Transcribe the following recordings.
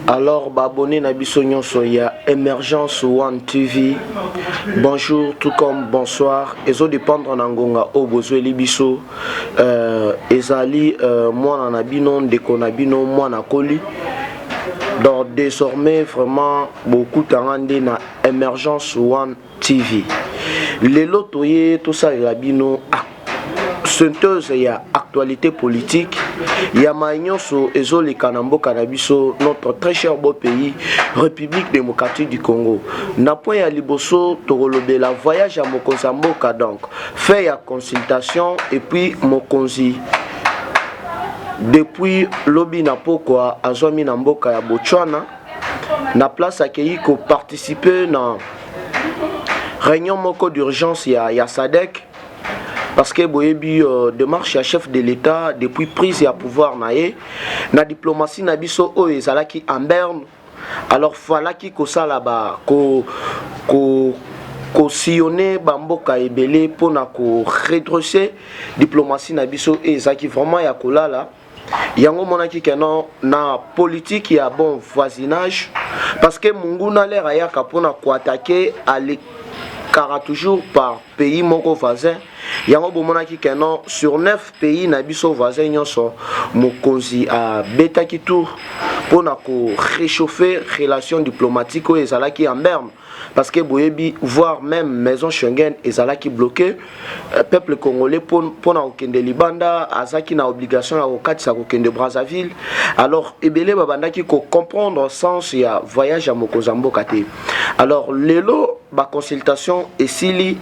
Alors baabonné na biso nyonso ya Emergence One TV, bonjour tout comme bonsoir, ezodépendre na ngonga oyo bozweli biso. Ezali mwana na bino, ndeko na bino, mwana koli. Donc désormais vraiment bokutanga nde na Emergence One TV. Lelo toye tosalela bino synthèse ya actualité politique ya mai nyonso ezoleka na mboka na biso, notre très cher beau pays, République démocratique du Congo. Na point ya liboso, tokolobela voyage ya mokonzi ya mboka, donc fait ya consultation. Et puis mokonzi depuis lobi na pokwa azwami na mboka ya Botswana, na place akei koparticiper na réunion moko d'urgence ya SADC, parce que boyebi démarche ya chef de l'État depuis prise ya pouvoir na ye na diplomatie na biso oyo ezalaki en berne. Alors falaki kosala ba ko ko kosillonner bamboka ebele mpona koredresser diplomatie na biso oyo ezalaki vraiment ya kolala. Yango omonaki que non, na politique ya bon voisinage, parce que monguna l'heure ayaka mpona koattaquer, alekaka toujours par pays moko voisin. Yango bomonaki que non, sur 9 pays na biso voisin nyonso, mokonzi abetaki tour mpona koréchauffer relation diplomatique oyo ezalaki en berne, parce que boyebi, voire même maison Schengen ezalaki bloqué. Peuple congolais mpona kokende libanda azalaki na obligation ya kokatisa kokende Brazzaville. Alors ebele babandaki kocomprendre sens ya voyage ya mokonzi ya mboka te. Alors lelo baconsultation esili.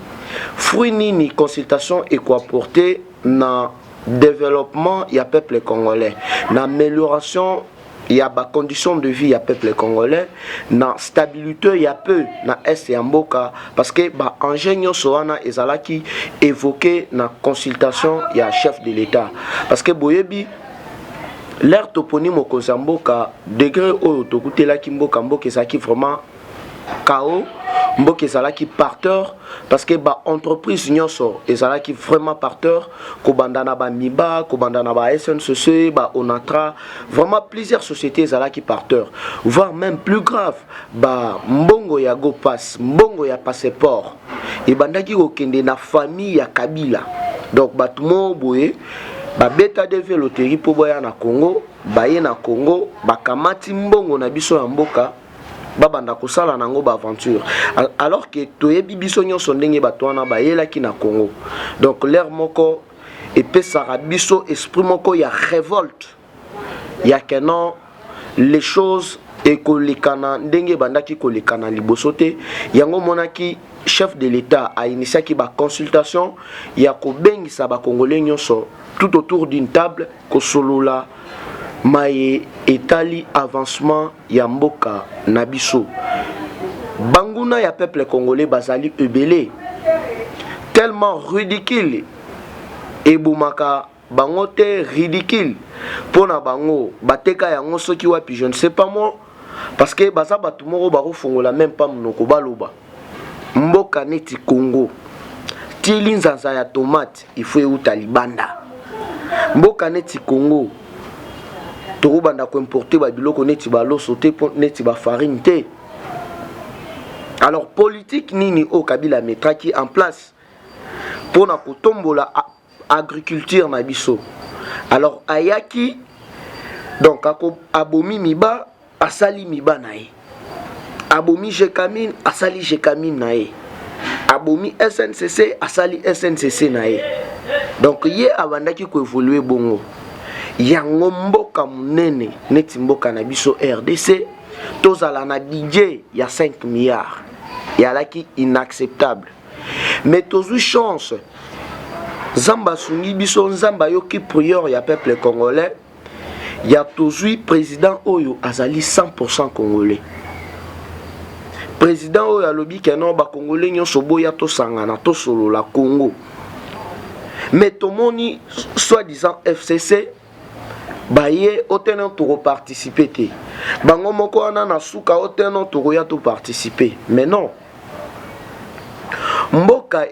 Fruit nini consultation ekoapporter na développement ya peuple congolais, na amélioration ya bacondition de vie ya peuple congolais, na stabilité ya peu na est ya mboka? Parce que baenjeu nyonso wana ezalaki évoqué na consultation ya chef de l'État, parce que boyebi, l'heure toponi mokonzi ya mboka, degré oyo tokutelaki mboka, mboka ezalaki vraiment chaos, mboka ezalaki par terre, parce que baentreprise nyonso ezalaki vraiment par terre, kobanda na bamiba, kobanda na ba SNCC, baOnatra, vraiment plusieurs sociétés ezalaki par terre. Voire même plus grave, bambongo ya Go Pass, mbongo ya passeport ebandaki kokende na famille ya Kabila. Donc bato moko boye babeta DV loterie mpo boya na Congo, baye na Congo, bakamati mbongo na biso ya mboka, babanda kosala nango baaventure, alors que toyebi biso nyonso ndenge bato wana bayelaki na Congo. Donc l'heure moko epesaka biso esprit moko ya révolte ya que non, les choses ekolekana ndenge ebandaki kolekana liboso te. Yango omonaki chef de l'État ainitiaki baconsultation ya kobengisa bacongolais nyonso tout autour d'une table, kosolola maye etali avancement ya mboka na biso. Banguna ya peuple congolais bazali ebele, tellement ridicule ebomaka bango te, ridicule mpo na bango bateka yango soki wapi, je ne sais pas moi, parce que baza bato moko bakofongola même pas monoko baloba. Mboka neti Congo, tili nzanza ya tomate il faut euta libanda. Mboka neti Congo, tokobanda koimporter babiloko neti baloso te, neti bafarine te. Alors politique nini oyo Kabila amettraki en place mpona kotombola agriculture na biso? Alors ayaki donc abomi Miba, asali Miba na ye, abomi Gécamines, asali Gécamines na ye, abomi SNCC, asali SNCC na ye. Donc ye abandaki koévoluer bongo. Yango mboka monene neti mboka na biso RDC, tozala na budget ya 5 milliards, ezalaki inacceptable. Mais tozwi chance, Nzambe asungi biso, Nzambe ayoki prière ya peuple congolais, ya tozwi président oyo azali 100 congolais, président oyo alobi que non, bacongolais nyonso boya tosangana, tosolola Congo. Mais tomoni soi-disant FCC baye otene tokoparticiper te, bango moko wana na suka otene tokoya toparticiper. Mais non, mboka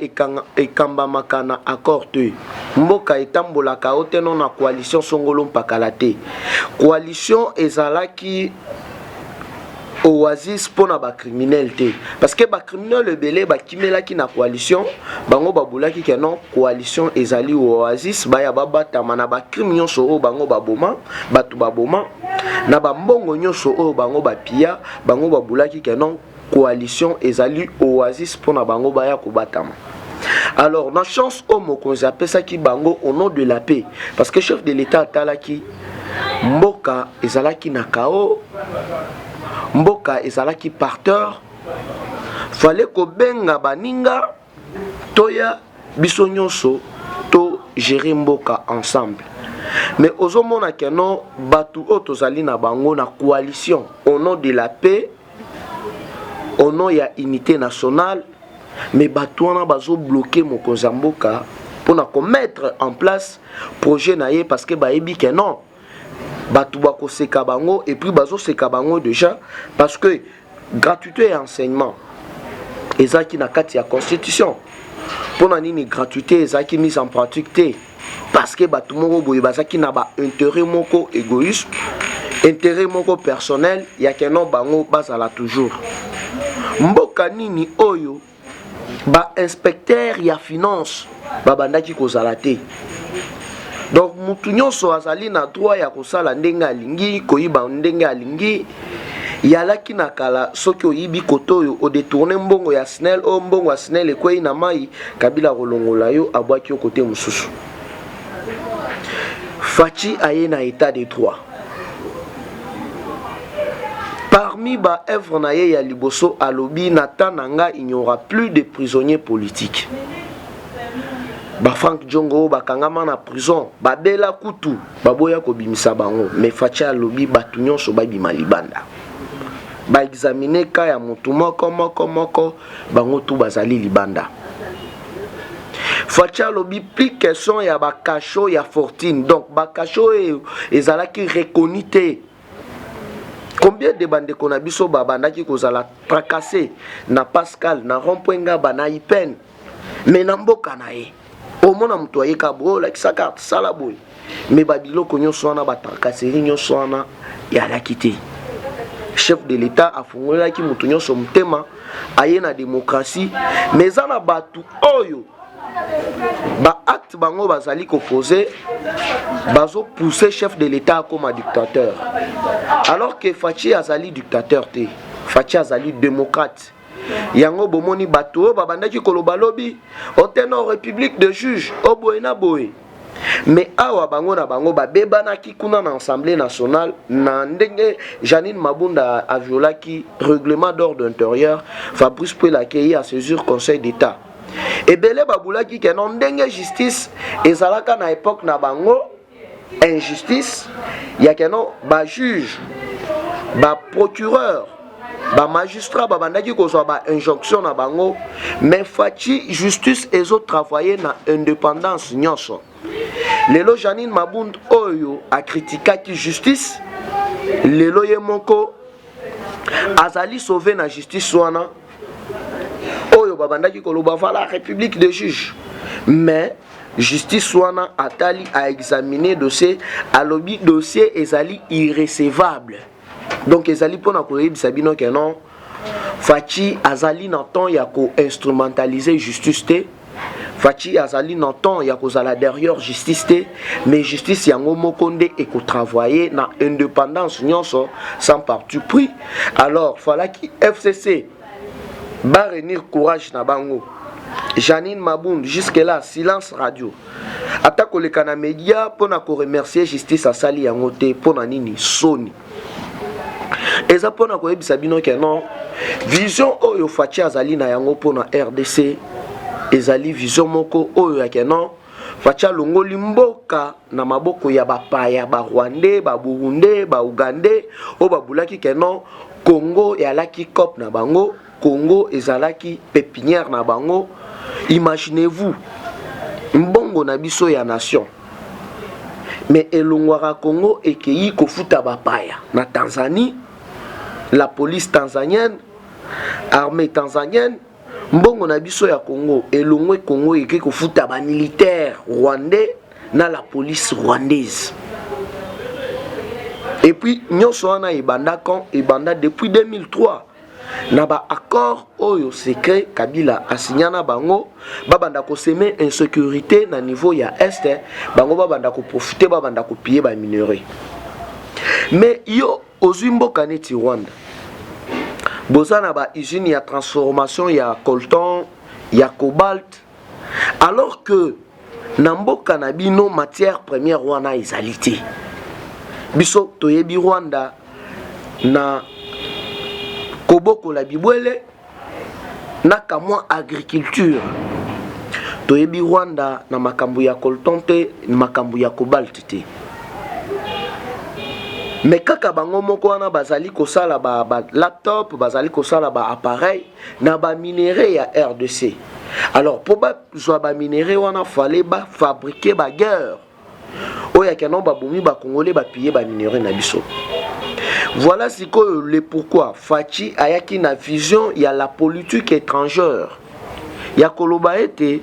ekambamaka na accord te, mboka etambolaka oteno na coalition songolo mpakala te. Coalition ezalaki Oasis mpo na bacriminel te, parce que bacriminel ebele bakimelaki na coalition. Bango babulaki ke non, coalition ezali oasis, baya babatama na bacrime nyonso oyo bango baboma bato, baboma na bambongo nyonso oyo bango bapia. Bango babulaki ke non, coalition ezali oasis mpo na bango baya kobatama. Alors, na chance oyo mokonzi apesaki bango au nom de la paix, parce que chef de l'État atalaki mboka ezalaki na chaos, mboka ezalaki par terre, fallait kobenga baninga, toya biso nyonso to gérer mboka ensemble. Mais ozomona ke non, bato oyo tozali na bango na coalition au nom de la paix, au nom ya unité nationale, mais bato wana bazobloquer mokonzi ya mboka mpona komettre en place projet na ye, parce que bayebi ke non, bato bakoseka bango. Et puis bazoseka bango déjà, parce que gratuité ya enseignement ezalaki na kati ya constitution. Mpona nini gratuité ezalaki mise en pratique te? Parce que bato moko boye bazalaki na baintérêt moko égoïsme, intérêt moko personnel ya ke non, bango bazala toujours. Mboka nini oyo bainspecteur ya finance babandaki kozala te? Donc mutu nyonso azali na droit ya kosala ndenge alingi, koyiba ndenge alingi. Yalaki na kala, soki oyibi kote oyo, odétourner mbongo ya SNEL, oyo mbongo ya SNEL ekwei na mai, Kabila kolongola yo, abwaki yo kote mosusu. Fatshi aye na état de droit. Parmi baœuvre na ye ya liboso, alobi: na temps na nga, il n'y aura plus de prisonniers politiques. BaFranck Diongo oyo bakangama na prison, babela kutu, baboya kobimisa bango, mais Fatshi alobi bato nyonso babima libanda, baexaminer cas ya motu moko moko moko, bango tu bazali libanda. Fatshi alobi plus question ya bacachot ya fortune. Donc bacachot oyo ezalaki reconnu te. Combien de bandeko na biso babandaki kozala tracassé na Pascal, na rond-point Ngaba, na Ipene? Mais na mboka na ye, omona moto ayeka boye, olakisa carte, sala boye. Mais babiloko nyonso wana, batracasserie nyonso wana eyalaki te. Chef de l'État afungolelaki moto nyonso motema, aye na démocratie. Mais eza na bato oyo baacte bango bazali koposer, bazopousser chef de l'État akoma dictateur, alors que Fatshi azali dictateur te, Fatshi azali démocrate. Yango bomoni bato oyo babandaki koloba lobi oteno république de juge o boye na boye, mais awa bango na bango babebanaki kuna na Assemblée nationale, na ndenge Jeanine Mabunda aviolaki règlement d'ordre intérieur. Fabrice Puela akei asaisir Conseil d'État. Ebele babulaki ke non, ndenge justice ezalaka na époque na bango, injustice ya ke non, bajuge, baprocureur, bamagistrat babandaki kozwa bainjonction na bango. Mais Fatshi, justice ezotravailler na indépendance nyonso. Lelo Jeanine Mabunda oyo akritikaki justice, lelo ye moko azali sauvé na justice wana oyo babandaki koloba voilà, république de juge. Mais justice wana atali, aexaminer dossier, alobi dossier ezali irrecevable. Donc ezali mpona koyebisa bino ke non, Fatshi azali na temps ya koinstrumentaliser justice te, Fatshi azali na temps ya kozala derrière justice te, mais justice yango moko nde ekotravailler na indépendance nyonso, sans parti pris. Alors falaki FCC baréunir courage na bango. Jeanine Mabunda, jusque là silence radio, ata koleka na média mpona koremercier justice, asali yango te. Mpona nini? Soni. Eza mpona koyebisa bino ke non, vision oyo Fatshi azali na yango mpona RDC ezali vision moko oyo ya ke non, Fatshi alongoli mboka na maboko ya bapaya, barwandais, baburundais, baugandais oyo babulaki ke non, Congo ezalaki coop na bango, Congo ezalaki pépinière na bango. Imaginez-vous, mbongo na biso ya nation, mais elongwaka Congo, ekei kofuta bapaya na Tanzanie, la police tanzanienne, armée tanzanienne. Mbongo na biso ya Congo elongwe Congo, ekei kofuta bamilitaire rwandais na la police rwandaise. Et puis nyonso wana ebanda quand? Ebanda depuis 2003 na ba accord oyo secret Kabila asigna na bango, babanda kosemer insécurité na niveau ya Est, bango babanda koprofiter, babanda kopiller baminerais. Mais yo ozwi mboka neti Rwanda, boza na bausine ya transformation ya coltan, ya cobalt, alors que na mboka na bino matière première wana ezali te. Biso toyebi Rwanda na kobokola bibwele na kamwa agriculture. Toyebi Rwanda na makambo ya coltan te, makambo ya cobalt te. Mais kaka bango moko wana bazali kosala ba, ba laptop, bazali kosala ba appareil na baminerais ya RDC. Alors mpo bazwa baminerais wana, fallait bafabriquer baguerre oyo akenda, babomi bacongolais, bapiller baminerais na biso. Voilà sikoyo le pourquoi Fatshi ayaki na vision ya la politique étrangère ya koloba ete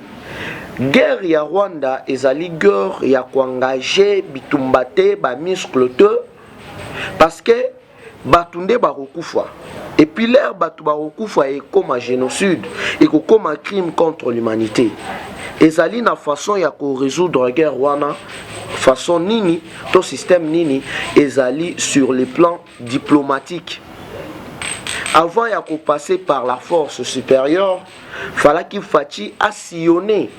guerre ya Rwanda ezali guerre ya koengager bitumba te, bamuscle te, parce que bato nde bakokufa. Et puis l'heure bato bakokufa, ekóma génocide, ekokóma crime contre l'humanité. Ezali na façon ya korésoudre guerre wana façon nini to système nini? Ezali sur le plan diplomatique. Avant ya kopasser par la force supérieure, fallaki Fatshi asillonner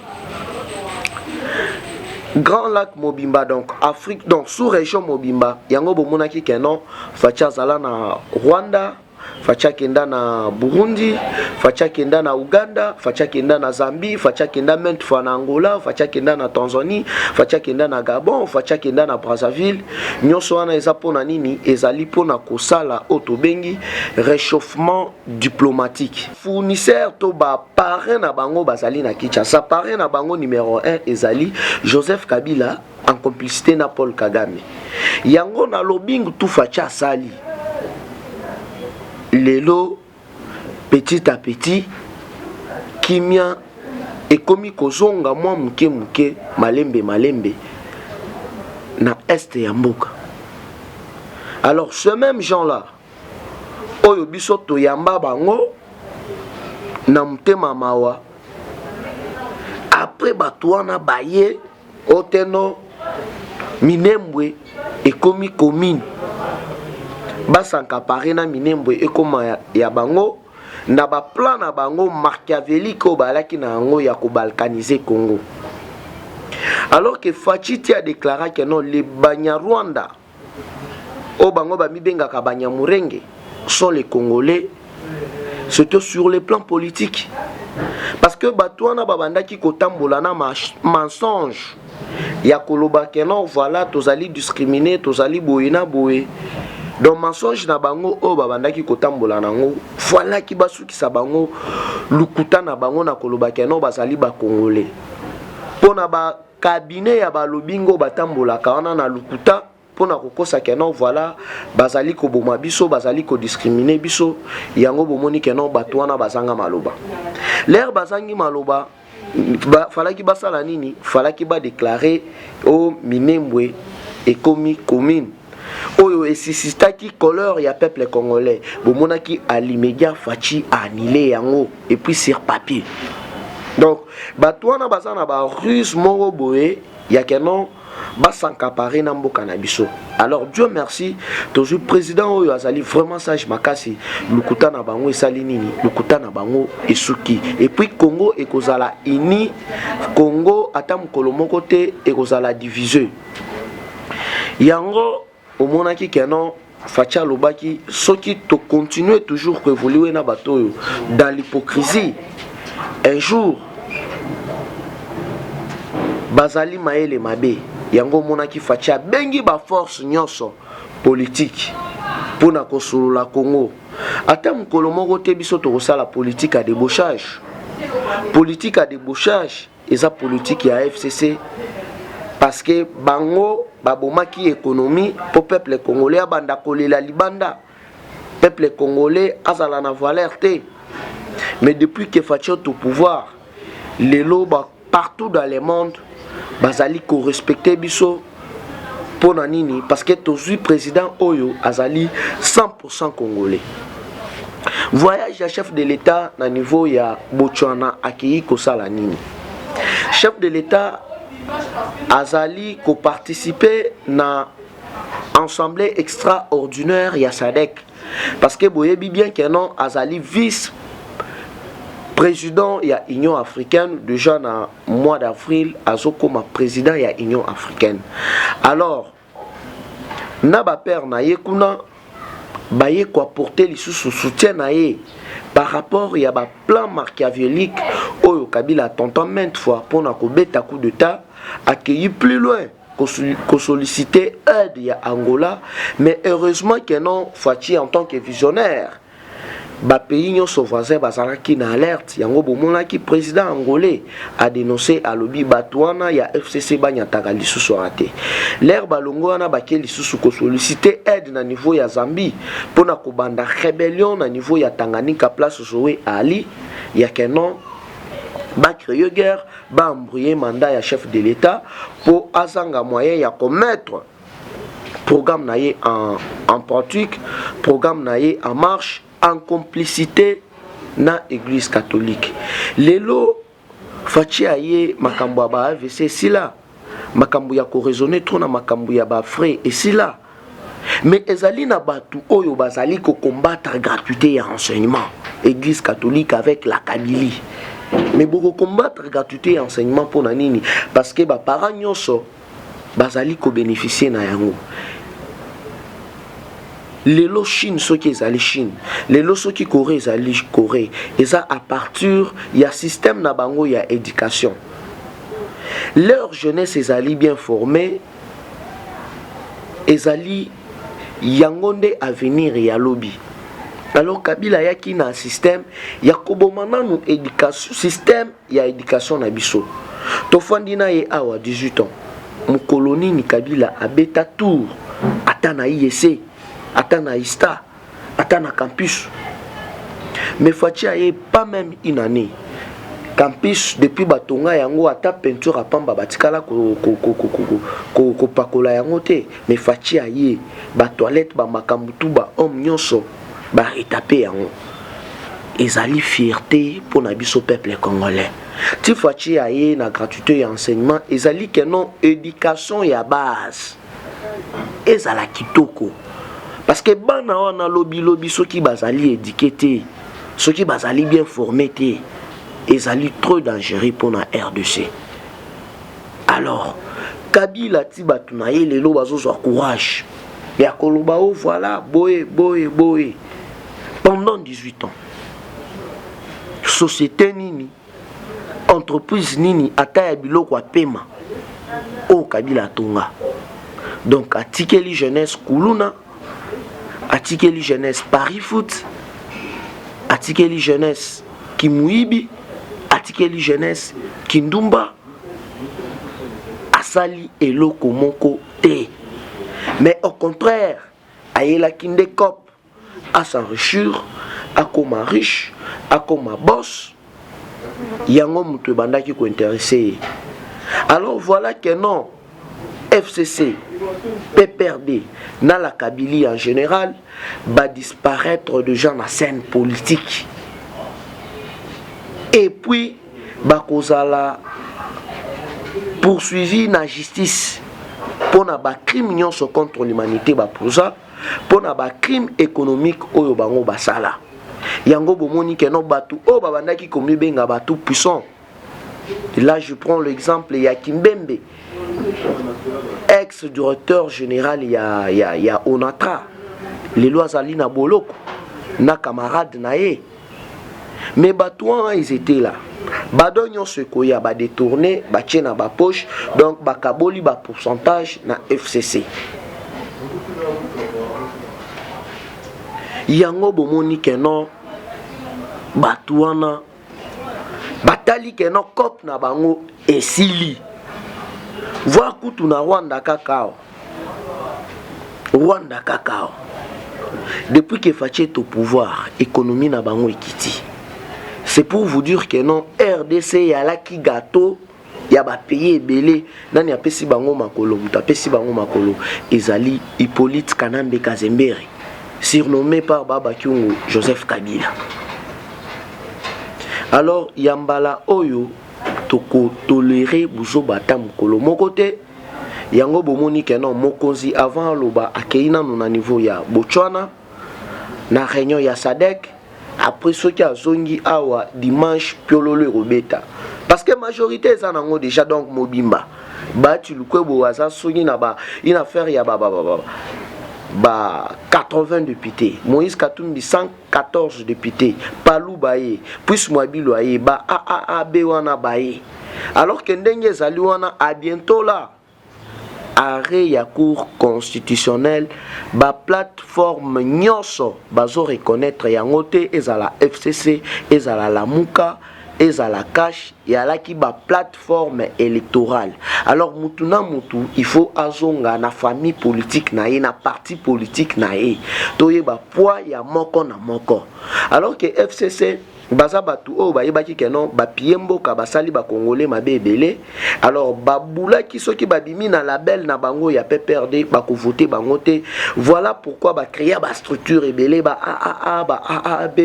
Grand Lac mobimba, donc Afrique, donc sous région mobimba. Yango bomonaki ke non, Fatshi azala na Rwanda, Fatshi akenda na Burundi, Fatshi akenda na Uganda, Fatshi akenda na Zambie, Fatshi akenda maintes fois na Angola, Fatshi akenda na Tanzanie, Fatshi akenda na Gabon, Fatshi akenda na Brazzaville. Nyonso wana eza mpona nini? Ezali mpona kosala oyo tobengi réchauffement diplomatique. Fournisseur to baparrain na bango bazali na Kinshasa. Parrain na bango numéro 1 ezali Joseph Kabila en complicité na Paul Kagame. Yango nalobi tu, Fatshi asali lelo, petit à petit kimia ekomi kozonga mwa moke moke, malembe malembe na Est ya mboka. Alors ce même gens là oyo biso toyamba bango na motema mawa, après bato wana baye oteno Minembwe ekomi commune, bas'accaparer na Minembwe, ekóma ya bango na baplan na bango machiavélique oyo bazalaki na yango ya kobalkaniser Congo. Alors que Fatshi ti adéclarer ke non, les Banyarwanda oyo bango bamibengaka Banyamurenge sont les Congolais, surtout sur le plan politique, parce que bato wana babandaki kotambola na mensonge ya koloba ke non, voilà, tozali discriminé, tozali boye na boye. Donc mensonge na bango oyo babandaki kotambola nango, fallaki basukisa bango lukuta na bango na koloba ke non, bazali bacongolais, mpo na bacabinet ya balobingo batambolaka wana na lukuta mpona kokosa ke non, voilà, bazali koboma biso, bazali kodiscriminer biso. Yango bomoni ke non, bato wana bazanga maloba. L'heure bazangi maloba, fallaki basala nini? Fallaki badéclarer o Minembwe ekomi commune, oyo esuscitaki colère ya peuple congolais. Bomonaki à l'immédiat Fatshi annulé yango, et puis sur papier. Donc bato wana baza na baruse moko boye ya ke non, bas'accaparer na mboka na biso. Alors Dieu merci, tozwi président oyo azali vraiment sage makasi. Lukuta na bango esali nini? Lukuta na bango esuki. Et puis Congo ekozala uni. Congo ata mokolo moko te ekozala divisé. Yango omonaki ke non, Fatshi alobaki soki tocontinue toujours koévoluer na bato oyo dans l'hypocrisie, un jour bazali mayele mabe. Yango omonaki Fatshi abengi baforce nyonso politique mpona kosolola Congo. Ata mokolo moko te biso tokosala politique ya débauchage. Politique ya débauchage eza politique ya FCC, parce que bango babomaki économie mpo peuple congolais abanda kolela libanda, peuple congolais azala na valeur te. Mais depuis que Fatshi au pouvoir, lelo ba partout dans le monde bazali korespecter biso. Mpo na nini? Parce que tozwi président oyo azali 100% congolais. Voyage ya chef de l'État na niveau ya Botswana, akei kosala nini? Chef de l'État azali koparticiper na assemblée extraordinaire ya SADC, parce que boyebi bien que non, azali vice président ya Union africaine. Déjà na mois d'avril azokoma président ya Union africaine. Alors na bapairs na ye kuna baye koapporter lisusu soutien na ye par rapport ya baplan machiavélique oyo Kabila atentant maintes fois mpona kobeta coup d'état. Akei plus loin kosolliciter aide ya Angola, mais heureusement que non, Fatshi en tant que visionnaire, bapays nyonso voisin bazalaki na alerte. Yango bomonaki président angolais adénonce, alobi bato wana ya FCC banyataka lisusu wana te. Lere balongo wana, bake lisusu kosolliciter aide na niveau ya Zambie mpona kobanda rébellion na niveau ya Tanganyika, place Zoe ali ya que non, bacréer guerre, baembrouiller mandat ya chef de l'État mpo azanga moyen ya komettre programme na ye en pratique, programme na ye en marche, en complicité na Église catholique. Lelo Fatshi aye, makambo ya ba AVC esila, makambo ya koraisonner trop na makambo ya bafrais esila. Mais ezali na bato oyo bazali kocombattre gratuité ya enseignement, Église catholique avec la Kabilie. Mais bokocombattre gratuité ya enseignement mpona nini? Parce que baparent nyonso bazali kobénéficier na yango. Lelo Chine soki ezali Chine, lelo soki Corée ezali Corée, eza à partir ya système na bango ya éducation. Leur jeunesse ezali bien formée, ezali yango nde avenir ya lobi. Alors Kabila ayaki na système ya koboma nanu éducation, système ya éducation na biso. Tofandi na ye awa 18 ans, mokolo nini Kabila abeta tour ata na IEC, ata na ISTA, ata na campus? Mais Fatshi aye, pas même une année, campus depuis batonga yango, ata peinture apamba batikala kopakola yango te. Mais Fatshi aye, batoilette, bamakambo tu, bahomme nyonso baretaper yango. Ezali fierté mpona biso peuple congolais. Ti Fatshi aye na gratuité ya enseignement, ezali que non, éducation ya base ezala kitoko, parce que bana wana lobilobi soki bazali éduqué te, soki bazali bien formé te, ezali trop dangereux mpona RDC. Alors Kabila ti bato na ye lelo bazozwa courage ya koloba o voilà, boye boye boye. Pendant 18 ans, société nini, entreprise nini, ata ya biloko ya pema oyo Kabila atonga? Donc atikeli jeunesse kuluna, atikeli jeunesse pari foot, atikeli jeunesse kimuyibi, atikeli jeunesse kindumba. Asali eloko moko te, mais au contraire ayelaki nde coop as'enrichir, akoma riche, akoma boss. Yango moto ebandaki kointéresser ye. Alors voilà que non, FCC, PPRD na la Kabilie en général badisparaître déjà na scène politique et puis bakozala poursuivi na justice mpona bacrime nyonso contre l'humanité baposa, mpona bacrime économique oyo bango basala. Yango bomoni que non, bato oyo babandaki komibenga bato puissant, là je prends l'exemple ya Kimbembe, ex directeur général ya Onatra, lelo azali na boloko na camarade na ye. Mais bato wana, ils étaient là, bado nyonso ekoya badétourner, batie na bapoche, donc bakaboli bapourcentage na FCC. Yango bomoni que non, bato wana batali que non, coop na bango esili. Voir kutu na Rwanda kaka awa, Rwanda kaka awa, depuis que Fatshi est au pouvoir, économie na bango ekiti. C'est pour vous dire que non, RDC eyalaki gâteau. ya bapays ebele. Nani apesi bango makolo? Moto apesi bango makolo ezali Hippolyte Kanambe Kazembere, surnommé par Baba Kyungu Joseph Kabila. Alors ya mbala oyo tokotolere buzoba ata mokolo moko te. Yango bomoni ke non, mokonzi avant aloba akei nanu na niveau ya Botswana na réunion ya SADC. Après soki azongi awa dimanche, piololo ekobeta parce que majorité eza nango déjà. Donc mobimba Bahati Lukwebo aza soki na ba une affaire ya ba 80 députés, Moïse Katumbi 114 députés, Palu baye, puis Mwabilu aye, ba AAAB wana baye. Alors que ndenge ezali wana, à bientôt là arrêt ya Cour constitutionnelle, baplateforme nyonso bazoreconnaître yango te, ezala FCC, ezala Lamuka, ezala CACH, ezalaki baplateforme électorale. Alors mutu na mutu il faut azonga na famille politique na ye, na parti politique na ye, toyeba poids ya moko na moko. Alors que FCC baza bato oyo bayebaki ke non, bapie mboka, basali bakongole mabe ebele. Alors babulaki soki babimi na label na bango ya PPRD, bakovote bango te. Voilà pourquoi bacréa bastructure ebele, ba AAA, ba AAB.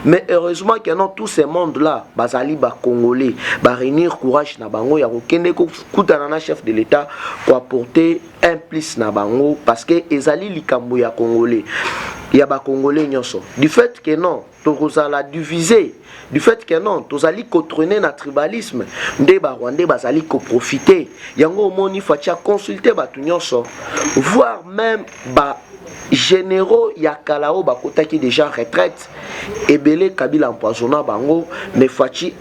Mais heureusement que non, tout ce monde là bazali bacongolais, baréunir courage na bango ya kokende kokutana na chef de l'État, koapporter un plus na bango, parce que ezali likambo ya congolais, ya bacongolais nyonso. Du fait que non, tokozala divisé, du fait que non, tozali kotraîner na tribalisme, nde barwandais bazali koprofite. Yango omoni Fatshi aconsulte bato nyonso, voire même ba généraux ya kala oyo bakotaki déjà retraite ebele. Kabila empoisonna bango, mais Fatshi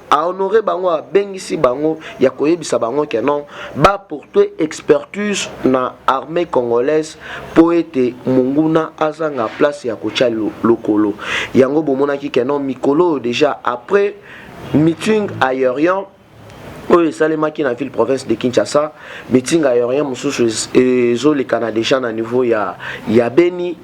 ahonore bango, abengisi bango ya koyebisa bango ke non, baporte expertise na armée congolaise mpo ete monguna azanga place ya kotia lokolo. Yango bomonaki ke non, mikolo oyo déjà après meeting aérien oyo esalemaki na ville province de Kinshasa, meeting aérien mosusu ezolekana déjà na niveau ya Beni,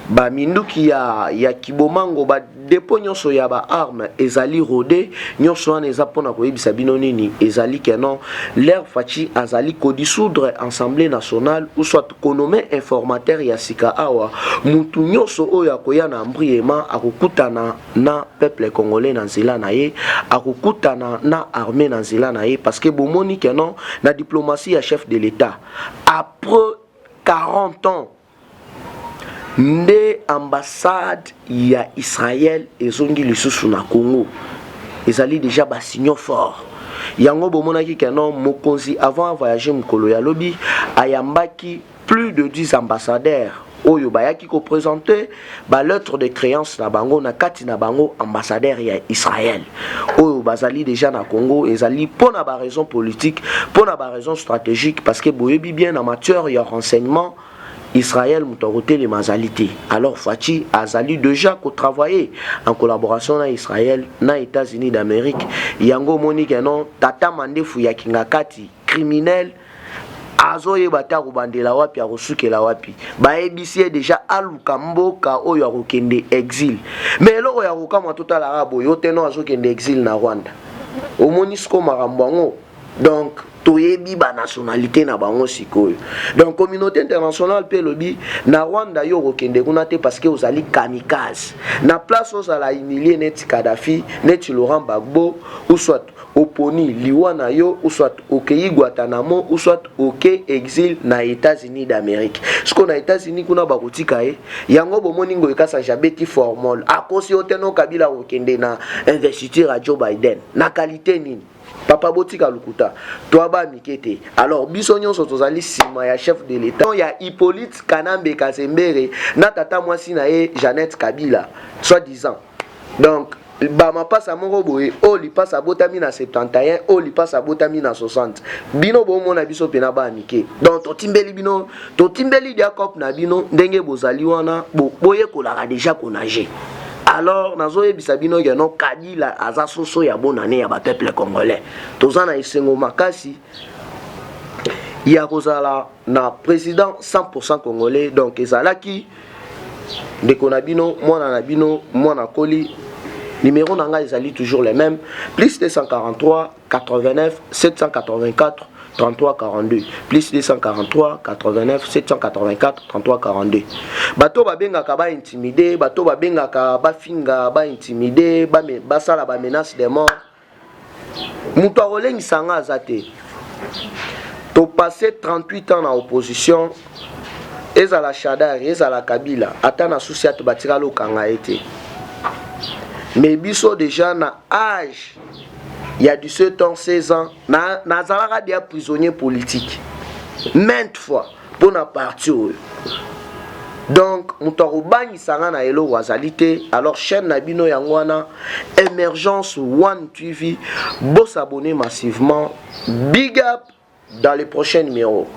baminduki ya Kibomango, badépôts nyonso ya baarmes ezali rode. Nyonso wana eza mpona koyebisa bino nini? Ezali ke non, l'heure Fatshi azali kodissoudre Assemblée nationale ou soit konommer informateur ya sika awa, mutu nyonso oyo akoya na embruyema akokutana na peuple congolais na nzela na ye, akokutana na armée na nzela na ye. Parce que bomoni ke non, na diplomatie ya chef de l'État, après 40 ans nde ambassade ya Israel ezongi lisusu na Congo. Ezali déjà basignaux fort. Yango bomonaki ke non, mokonzi avant avoyage mokolo ya lobi ayambaki plus de 10 ambassadeurs oyo bayaki koprésente balettre de créance na bango, na kati na bango ambassadeur ya Israel oyo bazali déjà na Congo. Ezali mpo na baraison politique, mpo na baraison stratégique, parce que boyebi bien, na matière ya renseignement, Israël moto akotelema azali te. Alors Fatshi azali déjà kotravailler en collaboration na Israël, na États-Unis d'Amérique. Yango omoni ke non, tata mandefu ya Kingakati, criminel, azoyeba te akobandela wapi, akosukela wapi. Bayebisi ye déjà aluka mboka oyo akokende exil. Mais eloko ya kokamwa, totalaka boye, yo te no azokende exil na Rwanda. Omoni siko makambo yango. Donc toyebi banationalité na bango sikoyo. Donc communauté internationale mpe elobi na Rwanda: yo okokende kuna te parce que ozali kamikaze. Na place ozala humilie neti Kadafi, neti Laurent Gbagbo, ou soit oponi liwa na yo, ou soit okei Guantanamo, ou soit oke exil na États-Unis d'Amérique. Sikoyo na États-Unis kuna bakotika ye. Yango bomoni ngo ekasa jabeti formol akosi yo te no, Kabila kokende na investiture ya Joe Biden na qualité nini? Papa, botika lokuta, toaba mike te. Alors biso nyonso tozali nsima ya chef de l'État, ya Hippolyte Kanambe Kazembere na tata mwasi na ye Jeannette Kabila, soit disant. Donc bamapasa moko boye, oyo lipasa abotami na 71, oyo lipasa abotami na 60. Bino bomona biso mpena baya mike. Donc totimbeli bino, totimbeli diacope na bino ndenge bozali wana, boyekolaka déjà konager. Alors nazoyebisa bino ke non, Kabila aza soso ya bonane ya bapeuple congolais. Toza na esengo makasi ya kozala na président 100 congolais. Donc ezalaki ndeko na bino, mwana na bino, mwana koli. Numéro na ngai ezali toujours le même, plus 243 89 784 33 42, plus 243 89 784 33 42. Bato babengaka baintimide, bato babengaka bafinga, baintimide, basala bamenace de mort, moto akolengisa nga aza te. Topasse 38 ans na opposition, ezala Shadary, ezala Kabila, ata na susi ate batikala okanga ye te. Mais biso déjà na âge ya 17 ans, 16 ans, nazalaka déjà prisonnier politique maintes fois mpo na parti oyo. Donc moto akobangisa nga na eloko azali te. Alors chaîne na bino yango wana, Émergence One TV, bosabonner massivement. Big up, dans les prochains numéros.